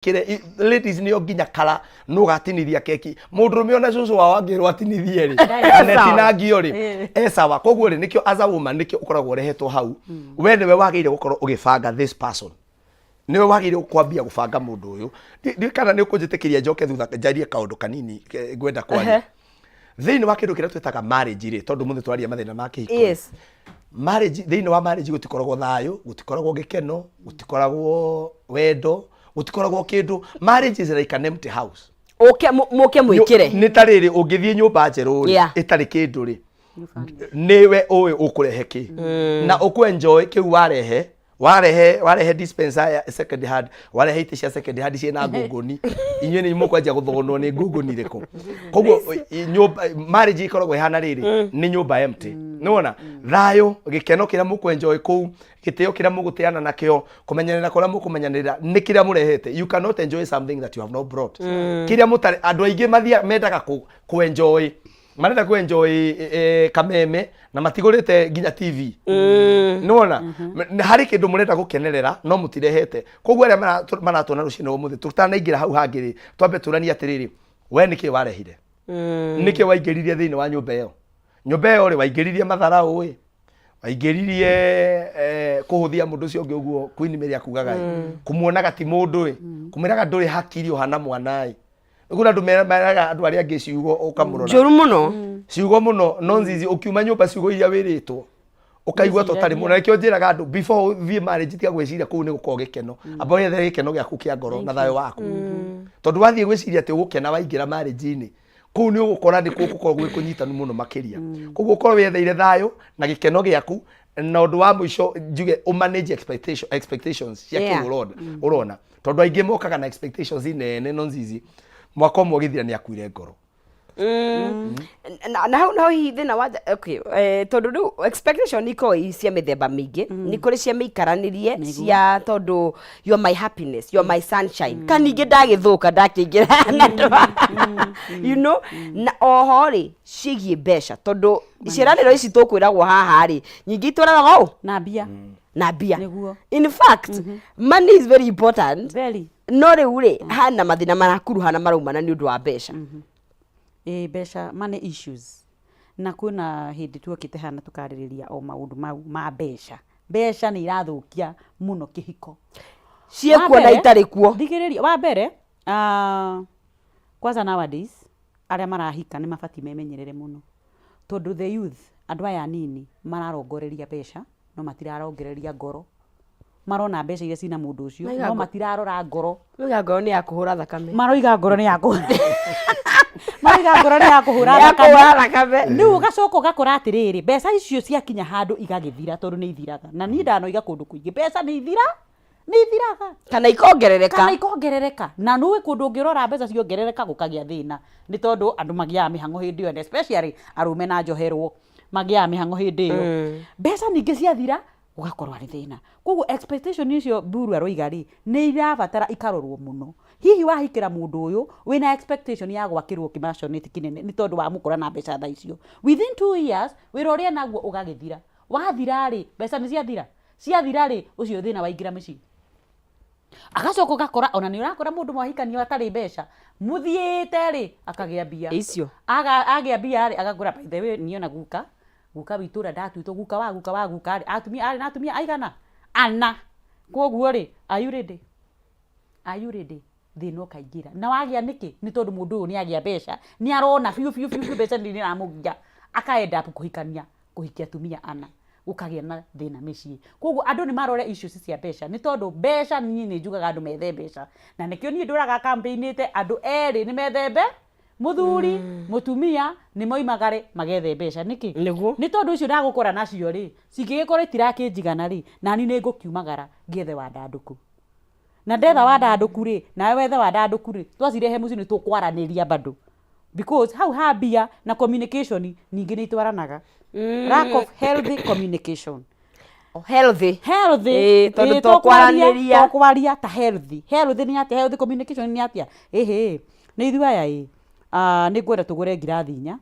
Kire ladies nĩo nginya kara nũ ũgatinithia keki. Mũndũrũme ona cũcũ wao angĩrwo atinithie rĩ, kana ĩtinangio rĩ, e sawa. Koguo rĩ, nĩkĩo as a woman nĩkĩo ũkoragwo ũrehetwo hau. We nĩwe wagĩrĩire gũkorwo ũgĩbanga this person, nĩwe wagĩrĩire kwambia gũbanga mũndũ ũyũ. Ndiũĩ kana nĩ ũkũnjĩtĩkĩria njoke thutha njarie kaũndũ kanini ngwenda kwaria thĩinĩ wa kĩndũ kĩrĩa twĩtaga marriage rĩ, tondũ mũthĩ twaria mathĩna ma kĩhiko rĩ. Marriage, thĩinĩ wa marriage gũtikoragwo thayũ, gũtikoragwo gĩkeno, gũtikoragwo wendo, gũtikoragwo kĩndũ. Marriage is like an empty house. Ũke mũke mwĩkĩre. Nĩ ta rĩrĩ, ũngĩthiĩ nyũmba njerũ rĩ, ĩtarĩ kĩndũ rĩ, nĩwe ũĩ ũkũrehe kĩ na ũkũ-enjoy kĩu warehe. Warehe dispenser ya second hand, warehe itĩ cia second hand ciĩna ngũngũni, inyuĩ nĩ mũkwanjia gũthũgũnwo nĩ ngũngũni rĩkũ. Koguo nyũmba, marriage ĩkoragwo ĩhana rĩrĩ, nĩ nyũmba empty. Nĩwona thayũ, gĩkeno kĩrĩa mũkũ-enjoy kũu, gĩtĩo kĩrĩa mũgũtĩana nakĩo, kũmenyerera kũrĩa mũkũmenyanĩrĩra, nĩ kĩrĩa mũrehete. You cannot enjoy something that you have not brought. Kĩrĩa mũtarĩ, andũ aingĩ mathia mendaga kũ enjoy, marenda kũ enjoy kameme na matigũrĩte nginya TV. Nĩwona harĩ kĩndũ mũrenda gũkenerera no mũtirehete. Koguo arĩa maratuona rũcinĩ ũmũthĩ, tũtanaingĩra hau hangĩ rĩ, twambe tũranie atĩrĩrĩ, we nĩkĩ warehire, nĩkĩ waingĩririe thĩinĩ wa nyũmba ĩyo? Nyũmba ĩyo rĩ, waingĩririe matharaũ ĩ, waingĩririe kũhũthia mũndũ ũcio ũngĩ, ũguo Queen Mary akugaga ĩ, kũmuonaga ti mũndũ ĩ, kũmwĩraga ndũrĩ hakiri, ũhana mwana ĩ. Nĩguo andũ meraga andũ arĩa angĩ ciugo ũkamũrora. Njũru mũno. Ciugo mũno. No nzizi ũkiuma nyũmba, ciugo iria wĩrĩtwo ũkaigua ta ũtarĩ mũno. Nĩkĩo njĩraga andũ, before ũthiĩ marriage, tiga gwĩciria kũu nĩ gũkorwo gĩkeno. Amba wethere gĩkeno gĩaku kĩa ngoro na thayũ waku, tondũ wathiĩ gwĩciria atĩ ũgũkena waingĩra marriage-inĩ, kũu nĩ ũgũkora nĩ gũkorwo gwĩ kũnyitanu mũno makĩria. Koguo ũkorwo wĩetheire thayũ na gĩkeno gĩaku. Na ũndũ wa mũico njuge, ũmanage expectations cia kĩu ũrona, tondũ aingĩ mokaga na expectations nene, no nzizi mwaka ũmwe ũgĩthira nĩ akuire ngoro. Na hau naho hihi thĩna wa, okay, tondũ rĩu expectation ikoragwo i cia mĩthemba mĩingĩ. Nĩ kũrĩ cia mĩikaranĩrie, cia tondũ you are my happiness, you are my sunshine, ka ningĩ ndagĩthũka ndakĩingĩra na ndwa na oho rĩ, ciĩgiĩ mbeca, tondũ ciĩranĩro ici tũkwĩragwo haha rĩ, nyingĩ itwaraga ũ na mbia. Na mbia. In fact, money is very important. Very. No rĩu rĩ, hana mathĩna marakuruhana maraumana nĩ ũndũ wa mbeca. Ĩ, mbeca, money issues. Na kwĩna hĩndĩ tuokĩte hana tũkarĩrĩria o maũndũ mau ma mbeca. Mbeca nĩ irathũkia mũno kĩhiko. Ciĩkuo na itarĩ kuo. Thikĩrĩria, wa mbere, kwanza nowadays arĩa marahika nĩ mabatiĩ memenyerere mũno, tondũ the youth, andũ aya anini mararongoreria mbeca no matirarongoreria ngoro. Marona mbeca iria cina mũndũ ũcio no matirarora ngoro. Rĩu ngoro nĩ ya kũhũra thakame. Maroiga ngoro nĩ ya kũhũra Ya thakame. Kũhũra thakame. Rĩu ũgacoka ũgakora atĩrĩrĩ, mbeca icio ciakinya handũ igagĩthira, tondũ nĩ ithiraga. Na niĩ ndanoiga kũndũ kũingĩ, mbeca nĩ ithira, nĩ ithiraga. Kana ikongerereka. Kana ikongerereka. Na nũĩ kũndũ ũngĩrora mbeca ciongerereka gũkagĩa thĩna, nĩ tondũ andũ magĩaga mĩhang'o hĩndĩ ĩyo, and especially arũme na njoherwo magĩaga mĩhang'o hĩndĩ ĩyo. Mbeca ningĩ ciathira gũgakorwo arĩ thĩna. Koguo expectation icio Mburu aroiga rĩ, nĩ irabatara ikarorwo mũno. Hihi wahikĩra mũndũ ũyũ wĩna expectation ya gwakĩrwo kĩmaconeti kĩnene, nĩ tondũ wamũkora na mbeca thaa icio, within 2 years wĩra ũrĩa naguo ũgagĩthira. Wathira rĩ, mbeca nĩ ciathira. Ciathira rĩ, ũcio thĩna waingĩra mũciĩ. Agacoka ũgakora ona nĩ ũrakora mũndũ mwahikanio atarĩ mbeca, mũthiĩte rĩ, akagĩa mbia. Icio. Agĩa mbia rĩ, agakũra. By the way, niĩ ona guka witũ ũrĩa ndatuĩtwo guka wa guka wa guka rĩ, atumia, arĩ na atumia aigana ana. Koguo rĩ, are you ready? Are you ready? Thĩna ũkaingĩra na wagĩa nĩkĩ? Nĩ tondũ mũndũ ũyũ nĩ agĩa mbeca, nĩ arona biũ biũ biũ biũ mbeca nĩ iramũgia, aka end up kũhikania, kũhikia atumia ana, gũkagĩa na thĩna mĩciĩ. Koguo andũ nĩ marore issues cia mbeca, nĩ tondũ mbeca, niĩ nĩ njugaga andũ methe mbeca, na nĩkĩo niĩ ndũraga campaign-ĩte andũ erĩ nĩ methe mbe mũthuri, mũtumia nĩ moimagare magethe mbeca. Nĩkĩ? Nĩ tondũ icio ndagũkora nacio rĩ, cingĩgĩkorwo itirakĩnjigana rĩ, nani nĩ ngũkiumagara ngĩethe wandandũku. Na ndetha wandandũku rĩ, nawe wethe wandandũku rĩ, twacirehe mũciĩ nĩ tũkwaranĩria bado, because hau ha mbia na communication ningĩ nĩ itwaranaga. Lack of healthy communication. Healthy. Healthy. Ĩĩ, tondũ Ĩĩ, to kwaranĩria. To kwaria ta healthy. Healthy nĩ atĩa? Healthy communication nĩ atĩa? Ĩhĩ, nĩ ithuĩ aya ĩ, nĩ ngwenda tũgũre ngirathi 4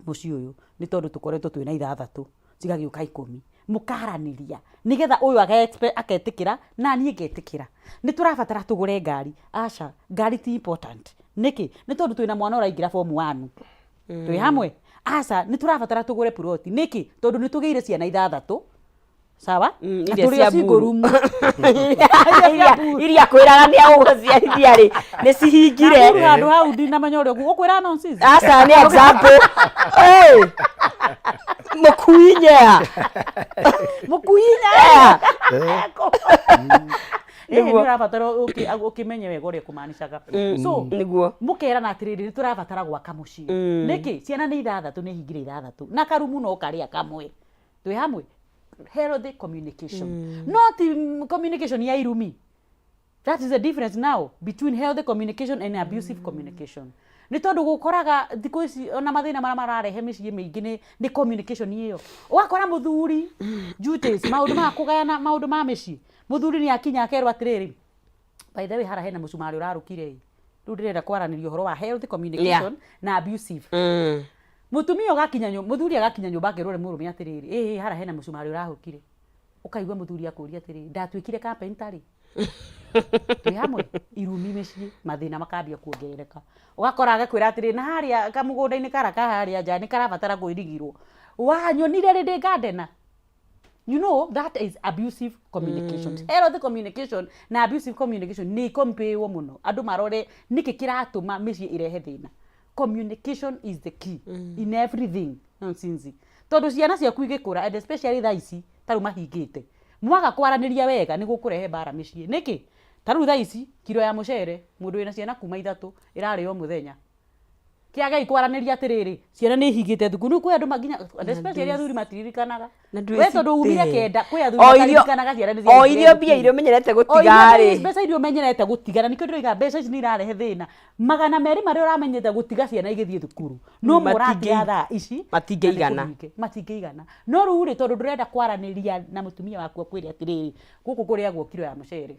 mũciĩ ũyũ, nĩ tondũ tũkoretwo twĩna 6, cigagĩũka 10. Mũkaranĩria nĩgetha ũyũ agetĩkĩra na niĩ ngetĩkĩra. Nĩ tũrabatara tũgũre ngari. Aca, ngari ti important. Nĩkĩ? Nĩ tondũ twĩna mwana ũraingĩra form one. Twĩ hamwe? Aca, nĩ tũrabatara tũgũre puroti. Nĩkĩ? Tondũ nĩ tũgĩire ciana ithathatũ. Sawa? Na Iria tũrĩ cia o single mburu. room. Iria kwĩraga nĩ agũgũciarithia rĩ, nĩ cihingire. Na mburu handũ hau ndinamenya ũrĩa ũkwĩra nonsense. Aca, nĩ example. Hey! Mũkui nyea. Mũkui nyea. Ĩĩ, nĩ ũrabatara ũkĩmenye wega ũrĩa kũmanicaga. So mũkerana atĩrĩrĩ, nĩ tũrabatara gwaka mũciĩ. Nĩkĩ? Ciana nĩ ithathatũ, nĩ hingire ithathatũ na karumu no karĩa kamwe. Twĩ hamwe? Healthy communication, no ti communication ya irumi. That is the difference now between healthy communication and abusive communication. Nĩ tondũ gũkoraga thikũ ici ona mathĩna marĩa mararehe mĩciĩ mĩingĩ nĩ communication ĩyo. Ũgakora mũthuri duties, maũndũ ma kũgayana, maũndũ ma mĩciĩ, mũthuri nĩ akinya akerwo atĩrĩrĩ, by the way, hara hena mũcumarĩ ũrarũkire ĩ, rĩu ndĩrenda kwaranĩria ũhoro wa healthy communication na abusive. Mũtumia ũgakinya nyũmba, mũthuri agakinya nyũmba akerwo nĩ mũrũme atĩrĩrĩ, ĩĩ hara hena mũcumarĩ ũrahũkire. Ũkaigua mũthuri akũria atĩrĩrĩ, ndatuĩkire carpenter rĩ? Twĩ hamwe? Irumi mĩciĩ, mathĩna makambia kuongerereka. Ũgakora agakwĩra atĩrĩrĩ, na harĩa kamũgũnda-inĩ karĩa ka harĩa nja nĩ karabatara kũirigirwo. Wanyonire rĩ ndĩ gardener? You know that is abusive communication. Healthy communication na abusive communication nĩ ikompĩrwo mũno. Andũ marore nĩkĩ kĩratũma mĩciĩ ĩrehe thĩna. Communication is the key in everything. Nonsense. Tondũ ciana ciaku igĩkũra, and especially thaa ici ta rĩu mahingĩte, mwaga kwaranĩria wega nĩ gũkũrehe mbara mĩciĩ. Nĩkĩ? Ta rĩu thaa ici kiro ya mũcere mũndũ wĩna ciana kuma ithatũ ĩrarĩo mũthenya. Kĩagei kwaranĩria atĩrĩrĩ, ciana nĩ ihingĩte thukuru. Rĩu kwĩ andũ nginya, and especially athuri matiririkanaga. Na We ndwĩcite. tondũ umire kenda, kwĩ athuri O irio- mataririkanaga ciana nĩ o ciaingĩrire irio mbia thukuru. iria ũmenyerete O gũtiga irio rĩ. mbeca iria ũmenyerete gũtiga, na nĩkĩo ndĩroiga mbeca ici nĩ irarehe thĩna. 200 marĩa ũramenyete gũtiga ciana igĩthiĩ thukuru, no mo ũratiga thaa ici, Matingĩigana. na nĩ kũhinge, matingĩigana. No rĩu rĩ, tondũ ndũrenda kwaranĩria na mũtumia waku akwĩre atĩrĩrĩ, gũkũ kũrĩagwo kiro ya mũcere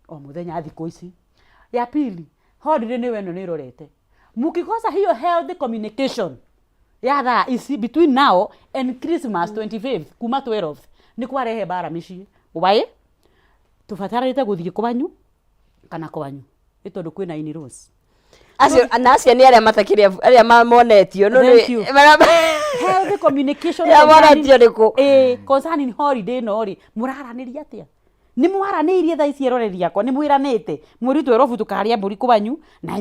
o mũthenya thikũ ici. Ya pili, holiday nĩyo ĩno nĩ ĩrorete. Mkikosa hiyo healthy communication ya thaa ici between now and Christmas 25th kuma 12th, nĩ kwarehe mbara mĩciĩ. Why? Tũbatarĩte gũthiĩ kwanyu kana kwanyu nĩ tondũ kwĩna in-laws. Acio na acio nĩ arĩa matakĩrĩ arĩa monetio no Thank you. Healthy communication Arĩa monetio nĩ kũ? Ĩĩ, concerning holiday ĩno rĩ, mũraranĩria atĩa? Nĩ mwaranĩirie thaa ici eroreri akwa, nĩ mwĩranĩte mweri 12 tũkarĩa mbũri kwanyu na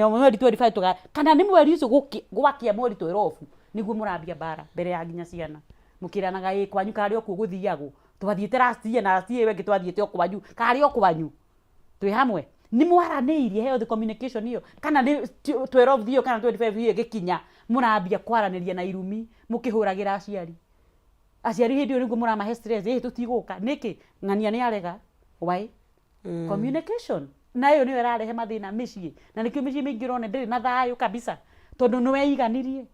mweri 25 tũka, kana nĩ mweri ũcio gwakĩa mweri 12 nĩguo mũrambia mbara mbere ya nginya ciana, mũkĩranaga ĩ kwanyu karĩ o kuo gũthiagwo, twathiĩte last year na last year ĩyo ĩngĩ twathiĩte o kwanyu, karĩ o kwanyu. Twĩ hamwe? Nĩ mwaranĩirie healthy communication ĩyo, kana nĩ 12 ĩyo kana 25 ĩyo ĩgĩkinya mũrambia kwaranĩria na irumi mũkĩhũragĩra aciari? Aciari hĩndĩ ĩyo nĩguo mũramahe stress, ĩ tũtigũka nĩkĩ, ng'ania nĩ arega. Why? Communication na ĩyo nĩyo ĩrarehe mathĩna mĩciĩ, na nĩkĩo mĩciĩ mĩingĩ ũrona ndĩrĩ na thayũ kabisa, tondũ nĩ weiganirie,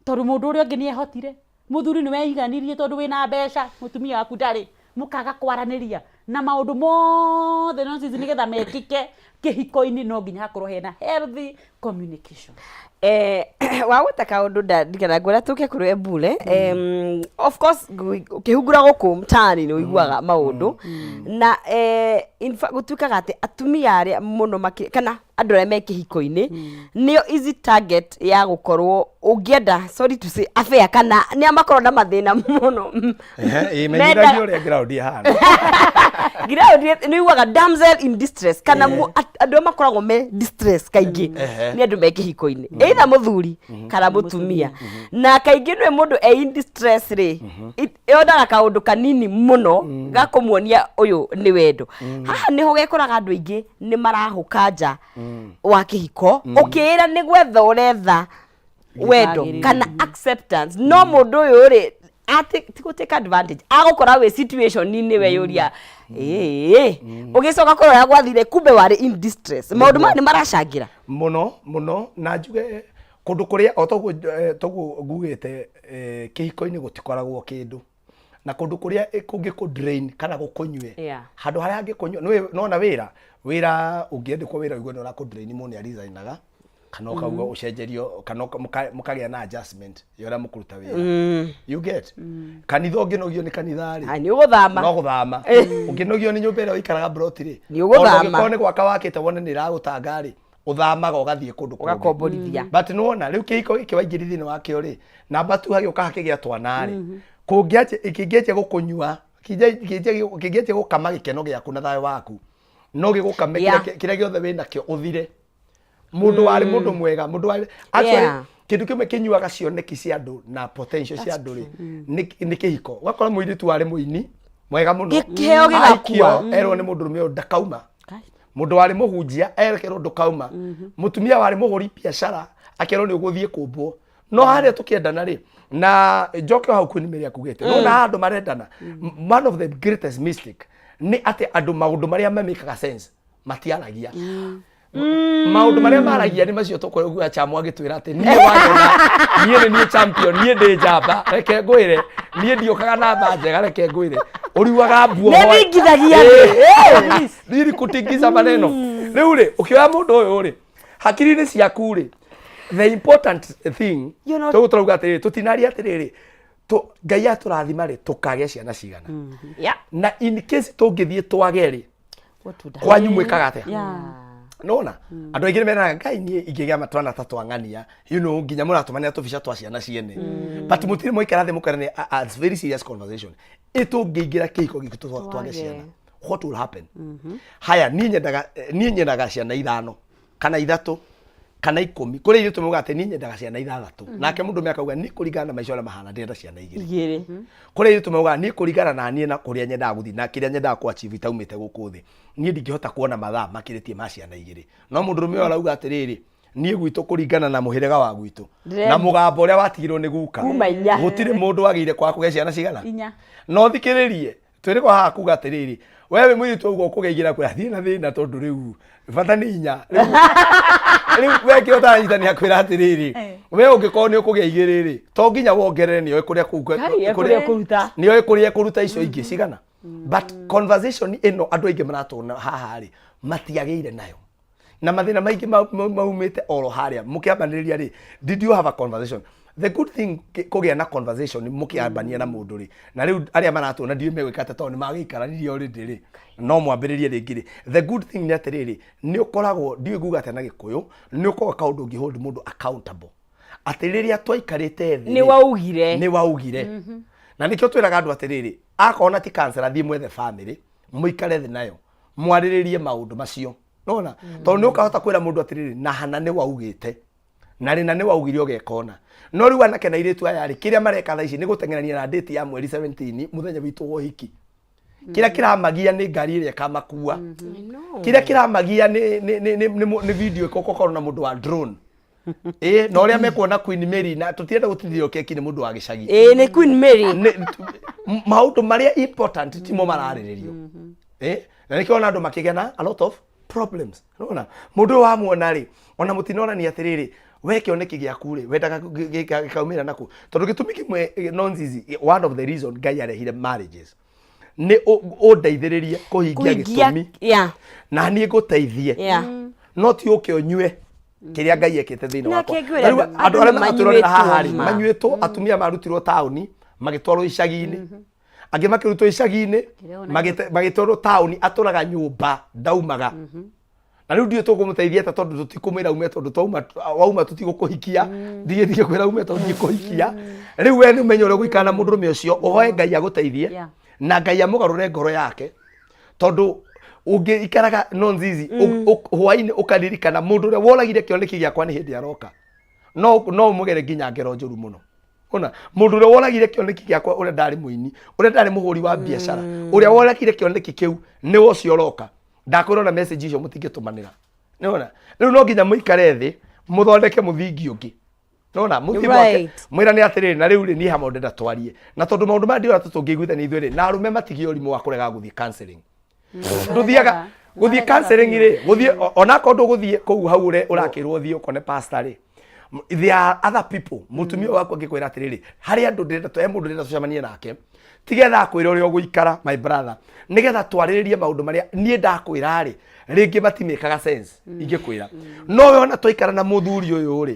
tondũ mũndũ ũrĩa ũngĩ nĩ ehotire. Mũthuri nĩ weiganirie tondũ wĩna mbeca, mũtumia waku ndarĩ, mũkaga kwaranĩria na maũndũ mothe nonsense nĩgetha mekĩke kĩhiko-inĩ no nginya hakorwo hena healthy communication. Wagweta kaũndũ ndirikana ngwĩra tũke kũrĩ Embule. Of course ũkĩhungura gũkũ mtaani nĩ ũiguaga maũndũ na in fact gũtuĩkaga atĩ atumia arĩa mũno makĩ kana andũ arĩa me kĩhiko-inĩ nĩo easy target ya gũkorwo ũngĩenda, sorry to say, affair, kana nĩ makorwo na mathĩna mũno. Ehe, ĩ, menyithagia ũrĩa ground ĩhana. Ground nĩ ũiguaga damsel in distress kana andũ arĩa makoragwo me distress kaingĩ nĩ andũ me kĩhiko-inĩ, either mũthuri kana mũtumia, na kaingĩ nĩwe mũndũ e in distress rĩ, yonaga kaũndũ kanini mũno gakũmuonia ũyũ nĩ wendo. Haha nĩho gekoraga andũ aingĩ nĩ marahũka nja wa kĩhiko, ũkĩĩra nĩ gwetha ũretha wendo Wagĩrĩru. kana acceptance, no mũndũ ũyũ rĩ ti gũ take advantage, agũkora wĩ situation-inĩ weyũria ĩĩ, ũgĩcoka kũrora gwathire kumbe warĩ in distress. Maũndũ maya nĩ maracangĩra Mũno mũno, na njuge kũndũ kũrĩa o toguo toguo ngugĩte, kĩhiko-inĩ gũtikoragwo kĩndũ na kũndũ kũrĩa kũngĩkũ drain kana gũkũnyue handũ harĩa hangĩkũnyua. Nĩũĩ nona wĩra ũngĩandĩkwo wĩra ũigue nĩ ũrakũ drain, mũndũ nĩ arisignaga. Kana ũkauga ũcenjerio, kana mũkagĩa na adjustment ya ũrĩa mũkũruta wĩra, you get? Kanitha, ũngĩnogio nĩ kanitha rĩ, Ah, nĩ ũgũthama. No gũthama. Ũngĩnogio nĩ nyũmba ĩrĩa ũikaraga broti rĩ, Nĩ ũgũthama. ona ũngĩkorwo nĩ gwaka wakĩte wone nĩ ĩragũtanga rĩ, ũthamaga ũgathiĩ kũndũ kũngĩ. Ũgakomborithia. But nĩwona rĩu kĩhiko gĩkĩ waingĩri thĩinĩ wakĩo rĩ, namba tu hagĩũka hakĩgĩa twana rĩ, kũngĩanjia, kĩngĩanjia gũkũnyua, kĩngĩanjia gũkama gĩkeno gĩaku na thayũ waku, no gĩgũkame kĩrĩa gĩothe wĩnakĩo ũthire. Mũndũ warĩ mũndũ mwega, mũndũ warĩ actually kĩndũ kĩmwe kĩnyuaga cioneki cia andũ na potential cia andũ rĩ, nĩ kĩhiko. Ũgakora mũirĩtu warĩ mũini mwega mũno, Kĩheo gĩgakua. Aikio, erwo nĩ mũndũrũme ũyũ ndakauma. Mũndũ warĩ mũhunjia erekerwo ndũkauma. Mũtumia warĩ mũhũri biacara akerwo nĩ ũgũthiĩ kũmbwo. No harĩa tũkĩendana rĩ, na njoke o hau Queen Mary akugĩte, no na andũ marendana, one of the greatest mistake nĩ atĩ andũ maũndũ marĩa mamĩkaga sense matiaragia. Maũndũ marĩa maragia nĩ macio tũkũigua Chamu agĩtwĩra atĩ niĩ wanyona niĩ nĩ niĩ champion, niĩ ndĩ njamba, reke ngwĩre niĩ ndiũkaga namba njega, reke ngwĩre ũriuaga mbuo. Nĩ ndingithagia thĩ. Riri kutingiza maneno. Rĩu rĩ, ũkĩoya mũndũ ũyũ rĩ, hakiri-inĩ ciaku rĩ, the important thing tũgũ tũrauga atĩrĩrĩ, tũtinaria atĩrĩrĩ, Ngai atũrathima rĩ, tũkagĩa ciana cigana, na in case tũngĩthiĩ twage rĩ, What would kwanyu mwĩkaga atĩa? Nona andũ aingĩ nĩ meraga Ngai niĩ ingĩgĩa twana ta twang'ania, nginya mũratũmanĩra tũbica twa ciana ciene, but mũtirĩ mwaikara thĩ mũkerane a very serious conversation, ĩ tũngĩingĩra kĩhiko gĩkĩ twage ciana, what will happen? Haya, niĩ nyendaga ciana ithano kana ithatũ kana 10. Kũrĩ ithuĩ tũmauga atĩ niĩ nyendaga ciana ithathatũ, nake mũndũ akauga niĩ kũringana na maica ũrĩa mahana ndĩrenda ciana igĩrĩ. Igĩrĩ. Kũrĩ ithuĩ tũmauga niĩ kũringana na niĩ na kũrĩa nyendaga gũthiĩ na kĩrĩa nyendaga kũ achieve itaumĩte gũkũ thĩ, niĩ ndingĩhota kuona mathaa makĩrĩtie ma ciana igĩrĩ. No mũndũrũme ũyũ arauga atĩrĩrĩ, niĩ gwitũ kũringana na mũhĩrĩga wa gwitũ na mũgambo ũrĩa watigirwo nĩ guka, Kuma inya. Gũtirĩ mũndũ wagĩire kwaga kũgĩa ciana cigana. Inya. No thikĩrĩrie twĩrĩ kwa haha kuga atĩrĩrĩ, we wĩ mũirĩtu ũguo ũkũgĩa igĩrĩ akwĩra thiĩ na thĩna tondũ rĩu bata nĩ inya. Rĩu we kĩo ũtaranyitania kwĩra atĩrĩrĩ, we ũngĩkorwo nĩ ũkũgĩa igĩrĩ rĩ, to nginya wongerere, nĩoĩ kũrĩa kũu Ngai, kũrĩa kũruta. Nĩoĩ kũrĩa kũruta icio ingĩ cigana. But conversation ĩno andũ aingĩ maratũna haha rĩ, matiagĩire nayo, na mathĩna maingĩ maumĩte oro harĩa mũkĩambanĩrĩria rĩ. Did you have a conversation? The good thing kũgĩa na conversation mũkĩambania na mũndũ rĩ, na rĩu arĩa maratũona ndiũĩ megwĩka atĩa tondũ nĩ magĩikaranirie already rĩ, no mwambĩrĩrie rĩngĩ rĩ, the good thing nĩ atĩrĩrĩ, nĩ ũkoragwo, ndiũĩ nguga atĩa na Gĩkũyũ, nĩ ũkoragwo kaũndũ ũngĩ hold mũndũ accountable atĩ rĩrĩa twaikarĩte thĩ Nĩ rĩ, waugire. Nĩ waugire. Na nĩkĩo twĩraga andũ atĩrĩrĩ, akorwo na ti counselor, thiĩ mwethe family, mũikare thĩ nayo, mwarĩrĩrie maũndũ macio, nona tondũ nĩ ũkahota kwĩra mũndũ atĩrĩrĩ, na hana nĩ waugĩte na rĩna nĩ waugire ũgeka ũna. No rĩu anake na airĩtu aya rĩ, kĩrĩa mareka thaa ici nĩ gũteng'erania na date ya mweri 17, mũthenya witũ wa ũhiki. Kĩrĩa kĩramagia nĩ ngari ĩrĩa ĩkamakua, kĩrĩa kĩramagia nĩ video ĩgũkorwo na mũndũ wa drone, ĩ na ũrĩa mekuona Queen Mary, na tũtirenda gũtinithio keki nĩ mũndũ wa gĩcagi. Ĩĩ, nĩ Queen Mary. Maũndũ marĩa important timo mararĩrĩrio, na nĩkĩo ona andũ makĩgĩa na a lot of problems. Nona mũndũ ũyũ wamuona rĩ, ona mũtinonania atĩrĩrĩ, we kĩoneki gĩaku rĩ, wendaga gĩkaumĩra nakũ? Tondũ gĩtũmi kĩmwe, nonzizi, one of the reason Ngai arehire marriages nĩ ũndeithĩrĩrie kũhingia gĩtũmi na niĩ ngũteithie, no ti ũke ũnyue kĩrĩa Ngai ekĩte thĩinĩ Na wakwa. kĩngwĩra Na rĩu andũ andũ arĩa nĩ maratwĩrorera haha rĩ, manyuĩtwo ma. manyuĩtwo, atumia marutirwo taũni magĩtwarwo icagi-inĩ, angĩ makĩrutwo icagi-inĩ Kĩrĩa ona magĩtwarwo taũni, atũraga nyũmba ndaumaga. Na rĩu ndiũĩ tũkũmũteithia atĩa tondũ tũtikũmwĩra ume, tondũ twauma wauma tũtigũkũhikia. Ndigĩtige kwĩra ume tondũ ndikũhikia. Rĩu we nĩ ũmenye ũrĩa ũgũikara na mũndũrũme ũcio, ũhoe Ngai agũteithie na Ngai amũgarũre ngoro yake, tondũ ũngĩikaraga no nzizi hwainĩ ũkaririkana mũndũ ũrĩa woragire kĩoneki gĩakwa nĩ hĩndĩ aroka, no ũmũgere nginya ngero njũru mũno. Ona mũndũ ũrĩa woragire kĩoneki gĩakwa, ũrĩa ndarĩ mũini, ũrĩa ndarĩ mũhũri wa biacara, ũrĩa woragire kĩoneki kĩu nĩwe ũcio ũroka. Ndakwĩra ona message icio mũtingĩtũmanĩra. Nĩwona rĩu no nginya mũikare thĩ mũthondeke mũthingi ũngĩ. Nona mũthiĩ mwake mwĩrane atĩrĩrĩ, na rĩu rĩ, niĩ hamwe ndĩrenda twarie, na tondũ maũndũ maya ndiona tũngĩiguithania ithuĩ rĩ, na arũme matigie ũrimũ wa kũrega gũthiĩ counseling. Ndũthiaga gũthiĩ counseling rĩ, gũthiĩ onakorwo ndũgũthiĩ kũu hau ũrakĩrwo ũthiĩ ũkone pastor rĩ, there are other people. Mũtumia waku angĩkwĩra atĩrĩrĩ, harĩ andũ ndĩrenda, he mũndũ ndĩrenda tũcemanie nake. Tigetha akwĩra ũrĩa ũgũikara, my brother, nĩgetha twarĩrĩrie maũndũ marĩa niĩ ndakwĩra rĩ, rĩngĩ matimĩkaga sense ingĩkwĩra. No we ona twaikara na mũthuri ũyũ rĩ,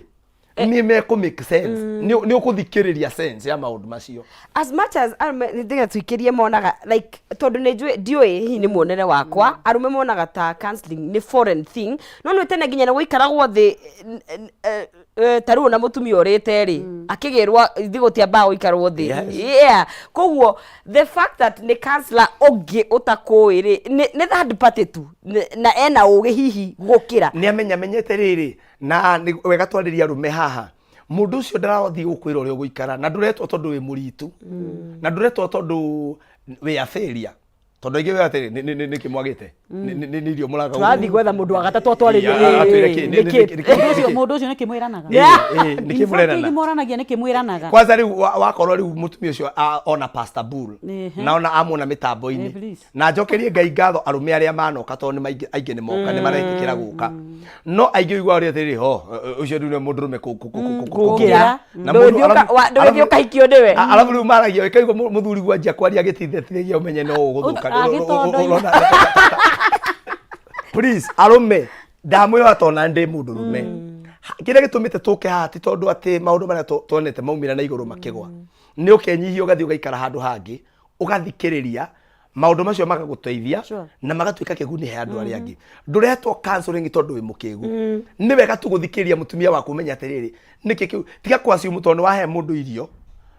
nĩ mekũ make sense, nĩ ũkũthikĩrĩria sense ya maũndũ macio. As much as arũme nĩndĩga tuikĩrie monaga like, tondũ nĩ njũĩ, ndiũĩ hihi nĩ muonere wakwa, arũme monaga ta counseling nĩ foreign thing, no nĩ tene nginya nĩ gũikaragwo thĩ ta rĩu ona mũtumia ũrĩte rĩ, akĩgĩrwo ithuĩ gũtiambaga gũikarwo thĩ. Yeah, koguo the fact that nĩ counselor ũngĩ ũtakũĩ rĩ, nĩ third party tu na ena ũgĩ hihi gũkĩra. Nĩ amenya menyete rĩrĩ na nĩ wega twarĩria arũme haha. Mũndũ ũcio ndarathiĩ gũkwĩra ũrĩa ũgũikara, na ndũretwo tondũ wĩ mũritu, na ndũretwo tondũ wĩ a failure, tondũ aingĩ wĩ atĩrĩ, nĩkĩ mwagĩte? Nĩ irio mũraga? Tũrathiĩ gwetha mũndũ wa gatatũ atwarĩrie. Yeah, atwĩre kĩ? Nĩkĩ? Mũndũ ũcio nĩkĩ mwĩranaga? Nĩkĩ mũrerana? Moranagia nĩkĩ mwĩranaga? Kwanza rĩu wakorwo rĩu mũtumia ũcio ona Pastor Bull na ona amuona mĩtambo-inĩ. Please. Na njokerie Ngai ngatho arũme arĩa manoka, tondũ nĩ maingĩ, aingĩ nĩ moka, nĩ maretĩkĩra gũka, no aingĩ ũiguaga ũrĩa atĩrĩrĩ ho ũcio rĩu nĩ mũndũrũme kũngĩra. Na mũndũ Ndũgĩthiĩ ũkahikio nĩwe. Arabu rĩu maragia ĩkaigua mũthuri gwanjia kwaria agĩtithĩtithagia ũmenye no ũgũthũka. Agĩtondoire. Please, arũme, ndamwĩhoya tondũ ndĩ mũndũrũme. Kĩrĩa gĩtũmĩte tũke haha ti tondũ atĩ maũndũ marĩa tuonete maumĩra na igũrũ makĩgwa, nĩ ũkenyihia ũgathiĩ ũgaikara handũ hangĩ ũgathikĩrĩria maũndũ macio magagũteithia na magatuĩka kĩguni he andũ arĩa angĩ. Ndũretwo counseling tondũ wĩ mũkĩgu. Nĩ wega tu gũthikĩrĩria mũtumia waku, ũmenye atĩrĩrĩ, nĩkĩ kĩu. Tiga kwassume tondũ nĩ wahe mũndũ irio,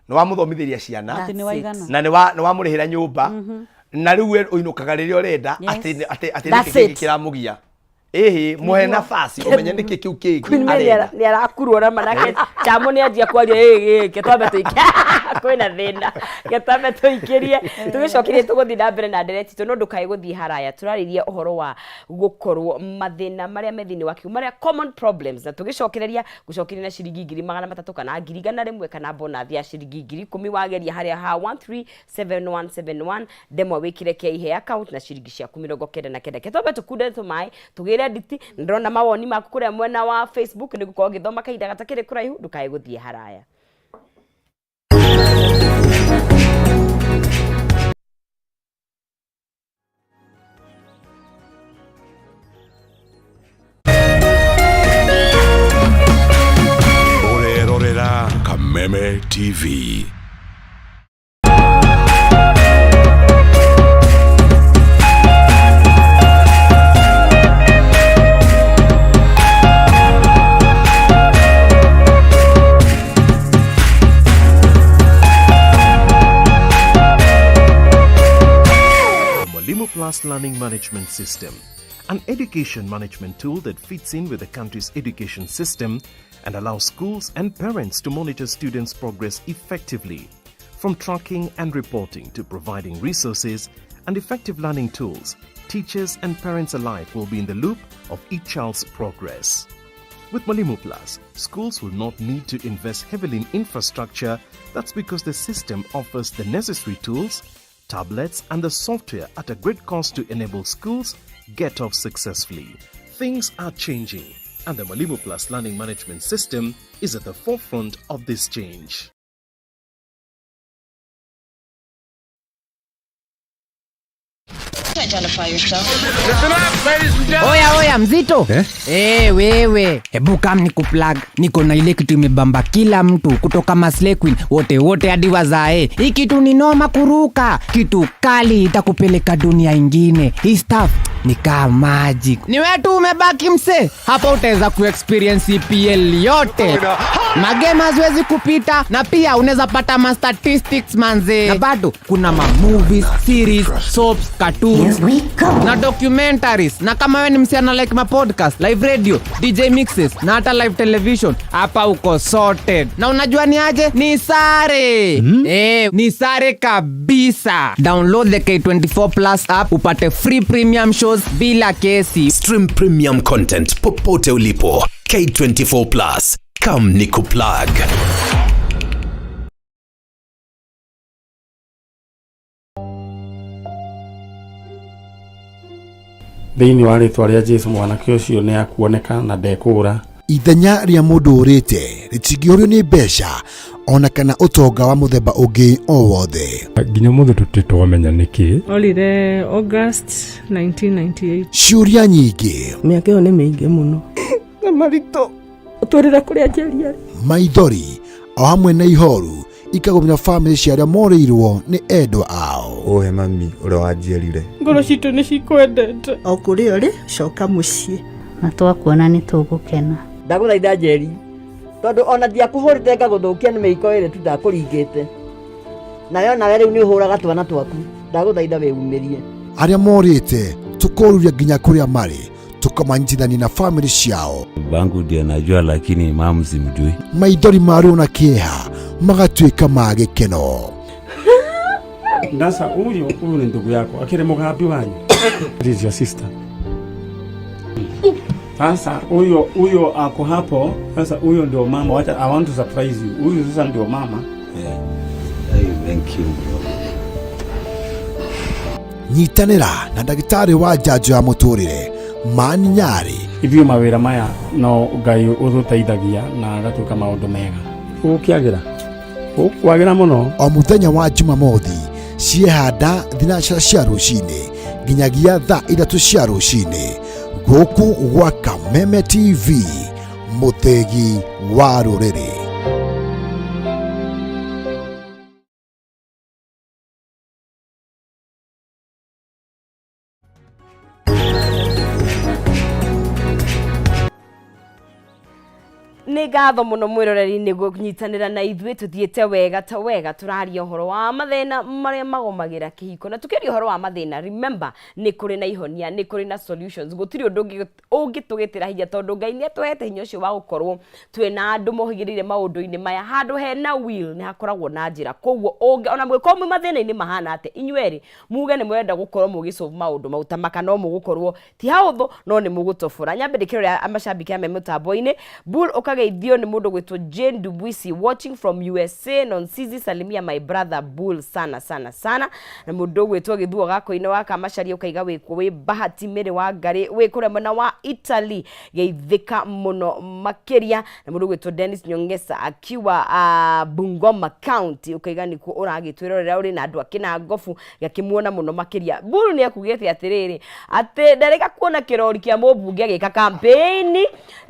nĩ wamũthomithĩria ciana, atĩ nĩ waigana, na nĩ wamũrĩhĩra nyũmba, na rĩu we ũinũkaga rĩrĩa ũrenda, atĩ That's nĩkĩ kĩngĩ it. kĩramũgia. Ĩhĩ, mũhe nafasi ũmenye nĩkĩ kĩu kĩngĩ Queen Mary arenda. Nĩ arakurwo na manake chamo nĩ anjia kwaria ĩ ĩ, ke twambe tũike, kwĩna thĩna, ke twambe tũikĩrie, tũgĩcokerie tũgũthiĩ na mbere na ndereti tũ, no ndũkae gũthiĩ haraya. Tũrarĩria ũhoro wa gũkorwo mathĩna marĩa me thĩinĩ wa kiugo, marĩa common problems, na tũgĩcokereria gũcokeria na ciringi 300,000 kana 100,000 kana bonathi ya ciringi 10,000 wageria harĩa ha 137171 ndemwa wĩkĩre keihe account na ciringi ciaku 99. Ke twambe tũkunde tũmaĩ tũgĩre nditi. Ndĩrona mawoni maku kũrĩa mwena wa Facebook, nĩ gũkorwo ngĩthoma kahinda gatakĩrĩ kũraihu. Ndũkae gũthiĩ haraya. Ũrerorera Kameme TV. Mwalimu Plus Learning Management System, an education management tool that fits in with the country's education system and allows schools and parents to monitor students' progress effectively. From tracking and reporting to providing resources and effective learning tools, teachers and parents alike will be in the loop of each child's progress. With Mwalimu Plus, schools will not need to invest heavily in infrastructure. That's because the system offers the necessary tools, tablets, and the software at a great cost to enable schools get off successfully. Things are changing, and the Mwalimu Plus Learning Management System is at the forefront of this change. Oya oya, mzito eh? Hey, wewe, hebu kam ni kuplug. Niko na ile kitu imebamba kila mtu kutoka maslay queen wote wote hadi wazae. Hii kitu ni noma kuruka, kitu kali itakupeleka dunia ingine. Hii stuff ni kaa magic. Ni wewe tu umebaki mse hapa, utaweza kuexperience EPL yote, magame haziwezi kupita, na pia unaweza pata ma statistics manze, na bado kuna ma movies, series, soaps, cartoons na documentaries. Na kama wewe ni msichana like ma podcast, live radio, DJ mixes na hata live television, hapa uko sorted. Na unajua ni aje? Ni sare? Ni sare kabisa. Download the K24 Plus app upate free premium shows bila kesi. Stream premium content popote ulipo. K24 Plus. Come nikuplug. Thĩinĩ wa rĩtwa rĩa Jesu, mwanake ũcio nĩ akuoneka na ndekũra. Ithenya rĩa mũndũ ũrĩte rĩtingĩũrio nĩ mbeca ona kana ũtonga wa mũthemba ũngĩ o wothe. Nginya ũmũthĩ tũtirĩ twamenya nĩkĩ. Orire August 1998. Ciũria nyingĩ. Mĩaka ĩyo nĩ mĩingĩ mũno. Na maritũ. Ũtwĩrĩre kũrĩa Njeri arĩ. Maithori o hamwe na ihoru ikagũmĩra bamĩrĩ cia arĩa morĩirwo nĩ endwa ao. Ũhe mami ũrĩa wanjiarire. Ngoro citũ nĩ cikwendete. O kũrĩa ũrĩ, coka mũciĩ. Na twakuona nĩ tũgũkena. Ndagũthaitha Njeri, tondũ ona ndiakũhũrĩte ngagũthũkia nĩ mĩiko ĩrĩ tu ndakũringĩte. Nawe onawe rĩu nĩ ũhũraga twana twaku, ndagũthaitha wĩumĩrie. Arĩa morĩte tũkoruria nginya kũrĩa marĩ tũkamanyitithania na bamĩrĩ ciao. Bangu ndiye najua lakini mamu simjui. Maithori ma ruo na kĩeha magatuĩka ma gĩkeno. Sasa huyu huyu ni ndugu yako akiri mugambi wanyu. That is your sister. Sasa huyo huyo ako hapo. Sasa huyo ndio mama. Wacha, I want to surprise you. Huyu sasa ndio mama. Yeah. Hey, thank you bro. Nyitanĩra na ndagĩtarĩ wa njanjo ya mũtũrĩre Mani Nyarĩ. Ithuĩ mawĩra maya no Ngai ũtũteithagia na agatuĩka maũndũ mega. Gũkĩagĩra gũkwagĩra mũno. O mũthenya wa Jumamothi ciehanda thinacara cia rũcinĩ nginyagia thaa ithatũ cia rũcinĩ gũkũ gwa Kameme TV, mũthĩgi wa rũrĩrĩ. Nĩ ngatho mũno mwĩroreri nĩ kũnyitanĩra na ithuĩ, tũthiĩte wega ta wega, tũraria ũhoro wa mathĩna marĩa magomagĩra kĩhiko, na tũkĩaria ũhoro wa mathĩna, remember nĩ kũrĩ na ihonia, nĩ kũrĩ na solutions, gũtirĩ ũndũ ũngĩtũgĩtĩra hinya tondũ Ngai nĩ atũhete hinya ũcio wa gũkorwo twĩna andũ mohĩgĩrĩire maũndũ-inĩ maya. Handũ hena will nĩ hakoragwo na njĩra, koguo ona mũngĩkorwo mwĩ mathĩna-inĩ mahana atĩa, inyuĩ erĩ muge nĩ mũrenda gũkorwo mũgĩsolve maũndũ mau ta maka, no mũgũkorwo ti haũthũ, no nĩ mũgũtobora. Nyambe ndĩkĩrore macambĩki ame mũtambo-inĩ. Bull ũkageithio nĩ mũndũ gwĩtwo Jane Dubwisi watching from USA. Nonsizi, salimia my brother Bull sana sana sana. Na mũndũ ũgwĩtwo Gĩthuo Gakoinĩ wa Kamacaria ũkaiga wĩkuo wĩ Bahati Mĩrĩ wa Ngarĩ wĩ kũrĩa mwena wa Italy, geithĩka mũno makĩria. Na mũndũ ũgwĩtwo Dennis Nyongesa akiwa Bungoma County ũkaiga nĩkuo ũragĩtwĩrorera ũrĩ na andũ akĩna ngobu gakĩmuona mũno makĩria. Bull nĩ akugĩte atĩrĩrĩ atĩ ndarĩka kuona kĩrori kĩa mũmbunge agĩka campaign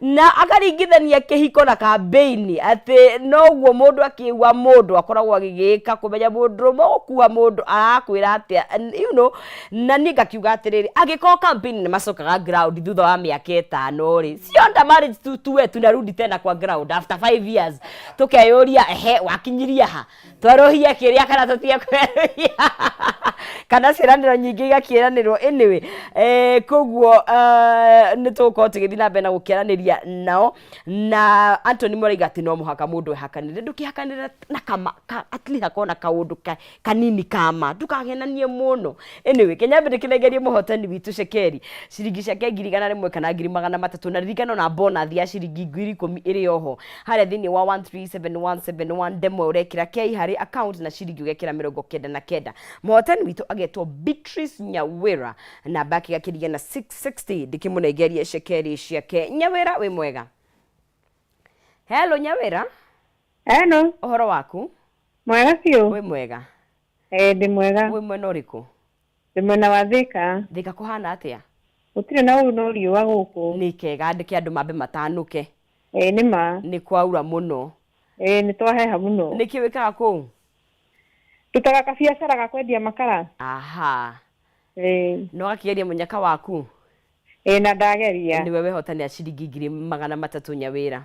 na akaringithania kĩhiko na campaign, atĩ noguo mũndũ akĩigua mũndũ akoragwo agĩgĩka kũmenya mũndũ ũmwe gũkua mũndũ arakwĩra atĩa, you know. Na niĩ ngakiuga atĩrĩrĩ, angĩkorwo campaign nĩ macokaga ground thutha wa mĩaka 5 rĩ, sionda marriage tu tuwe tunarudi tena kwa ground after 5 years, tukeyũria ehe wakinyiria ha, twarũhia kĩrĩa kana tũtige kwerũhia, kana ciĩranĩro nyingĩ igakĩranĩrwo. Anyway, koguo nĩ tũgũkorwo tũgĩthiĩ na mbere na gũkĩaranĩria nao. Na Anthony Mũraiga atĩ no mũhaka mũndũ ehakanĩre, ndũkĩhakanĩre na kama ka, at least hakorwo na kaũndũ kanini kama, ndũkagenanie mũno. Anyway, Kenya mbere ndĩkĩnengerie mũhotani witũ cekeri ciringi ciake 100,000 kana 300,000, na ririkano na bonus ya ciringi 10,000 ĩrĩ oho harĩa thĩinĩ wa 137171 ndemwa ũrekĩra K harĩ account na ciringi ũgekĩra 99. Mũhotani witũ agetwo Beatrice Nyawĩra, namba yake gakĩrigia na 660, ndĩkĩmũnengerie cekeri ciake. Nyawĩra, wĩ mwega? Hello Nyawĩra. Hello. Ũhoro waku? Mwega biũ. Wĩ mwega? Ndĩ mwega. Wĩ mwena ũrĩkũ? Ndĩ mwena wa Thika. Thika kũhana atĩa? Gũtirĩ na ũru no riũa gũkũ. Nĩ kega, ndĩke andũ mambe matanũke. Nĩ ma. Nĩ kwaura mũno. Nĩ twaheha mũno. Nĩkĩ wĩkaga kũu? Ndutaga kabiacara ga kwendia makara. Aha. No gakĩgeria mũnyaka waku? Na ndageria. Nĩwe wehotanĩra ciringi 300,000 Nyawĩra.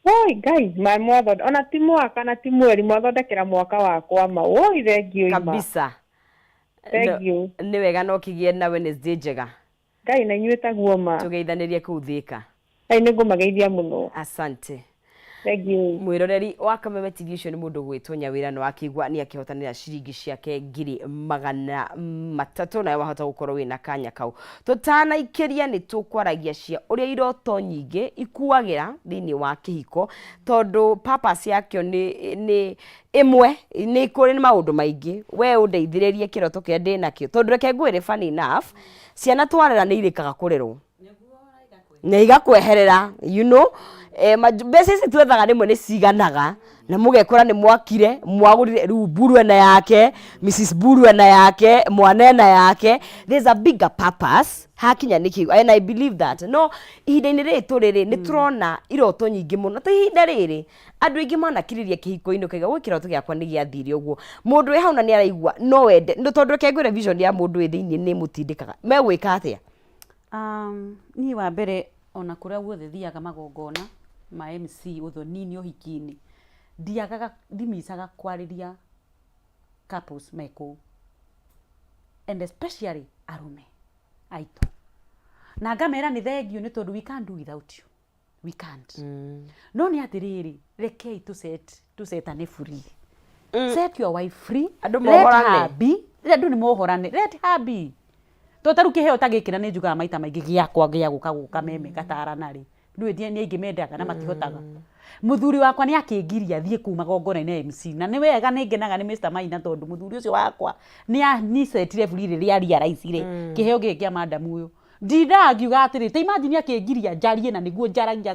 Woi Ngai, ma mwathonde ona ti mwaka na ti mweri, mwathondekera mwaka wakwa ma. Woi thank you ima. Kabisa. Thank you. Nĩ wega, no kĩgĩe na Wednesday njega. Ngai na inyuĩ taguo ma. Tũgeithanĩrie kũu Thika. Ngai nĩ ngũmageithia mũno. Asante. Thank you. Mwĩroreri wa Kameme TV, ũcio nĩ mũndũ gwĩtwo Nyawĩra, na wakĩigua nĩ akĩhotanĩra ciringi ciake 300,000, nawe wahota gũkorwo wĩna kanya kau. Tũtanaikĩria nĩ tũkwaragia cia ũrĩa iroto nyingĩ ikuagĩra thĩinĩ wa kĩhiko, tondũ purpose yakĩo nĩ ĩmwe, nĩ kũrĩ maũndũ maingĩ. We ũndeithĩrĩrie kĩroto kĩrĩa ndĩnakĩo, tondũ reke ngwĩre, funny enough, ciana twarera nĩ irĩkaga kũrerwo na igakweherera, you know. Eh, mbeca ici twethaga rĩmwe nĩ ciganaga na mũgekora nĩ mwakire, mwagũrire rĩu Mburu ena yake, Mrs Mburu ena yake, mwana ena yake. There's a bigger purpose hakinya nĩ kĩu, and I believe that. No ihinda-inĩ rĩrĩ tũrĩ rĩ, nĩ tũrona iroto nyingĩ mũno. Ta ihinda rĩrĩ andũ aingĩ manakirĩria kĩhiko-inĩ, ũkaiga gwĩ kĩroto gĩakwa nĩ gĩathire ũguo. Mũndũ wĩ hau na nĩ araigua no wende, no tondũ reke ngwĩre vision ya mũndũ wĩ thĩiniĩ nĩ ĩmũtindĩkaga. Megwĩka atĩa? Niĩ wa mbere ona kũrĩa guothe thiaga magongona ma MC ũthoni-inĩ ũhiki-inĩ, ndiagaga, ndimicaga kwarĩria couples me kũu, and especially arũme aitũ, na ngamera nĩ thengiũ nĩ tondũ we can't do without you, we can't. No nĩ atĩrĩrĩ, rekei tũsetane free. Set your wife free. Andũ Let mohorane. her be. Andũ nĩ mohorane, let her be. To ta rĩu kĩheo ta gĩkĩ, na nĩ njugaga maita maingĩ gĩakwa gĩa gũka gũka meme gatarana rĩ, ndũĩ nĩ aingĩ mendaga na matihotaga. Mũthuri wakwa nĩ akĩngiria thiĩ kũu magongona-inĩ MC, na nĩ wega, nĩ ngenaga nĩ Mr Maina, tondũ mũthuri ũcio wakwa nĩ anicetire free rĩrĩa realize kĩheo gĩkĩ kĩa madam ũyũ. Ndindaga ngiuga atĩrĩ, ta imagine akĩngiria njarie, na nĩguo njaragia.